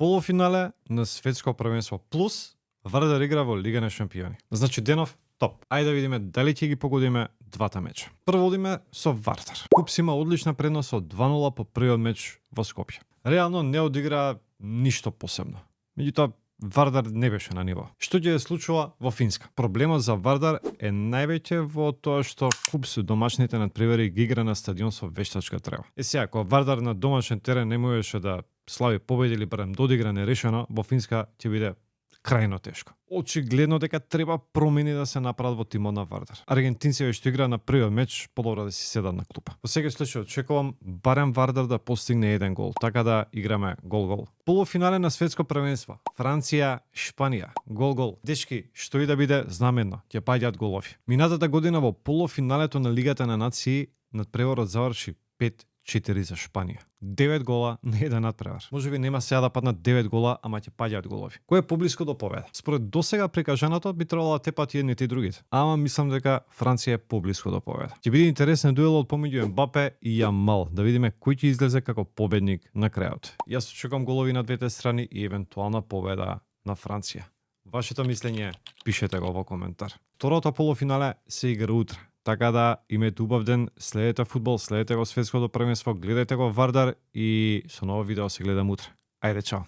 Полуфинале на светско првенство плюс Вардар игра во Лига на шампиони. Значи денов топ. Ајде да видиме дали ќе ги погодиме двата меча. Прво одиме со Вардар. Купс има одлична предност од 2-0 по првиот меч во Скопје. Реално не одигра ништо посебно. Меѓутоа Вардар не беше на ниво. Што ќе се случува во Финска? Проблемот за Вардар е највеќе во тоа што Купс домашните надпревари ги игра на стадион со вештачка трева. Сега, ако Вардар на домашен терен не можеше да слави победи или барем додигра нерешено, во Финска ќе биде крајно тешко. Очигледно дека треба промени да се направат во тимот на Вардар. Аргентинците што игра на првиот меч, подобро да си седат на клупа. Во секој случај очекувам барем Вардар да постигне еден гол, така да играме гол-гол. Полуфинале на светско првенство. Франција, Шпанија. Гол-гол. Дечки, што и да биде знаменно, ќе паѓаат голови. Минатата година во полуфиналето на Лигата на нации надпреварот заврши 5-4 за Шпанија. 9 гола на еден надпревар. Можеби нема сега да паднат 9 гола, ама ќе паѓаат голови. Кој е поблиско до победа? Според досега прикажаното би требало да тепат и едните и другите. Ама мислам дека Франција е поблиско до победа. Ќе биде интересен дуелот помеѓу Ембапе и Јамал, да видиме кој ќе излезе како победник на крајот. Јас очекувам голови на двете страни и евентуална победа на Франција. Вашето мислење пишете го во коментар. Второто полуфинале се игра утре. Така да имете убав ден, следете фудбал, следете го светското првенство, гледајте го Вардар и со ново видео се гледам утре. Ајде, чао!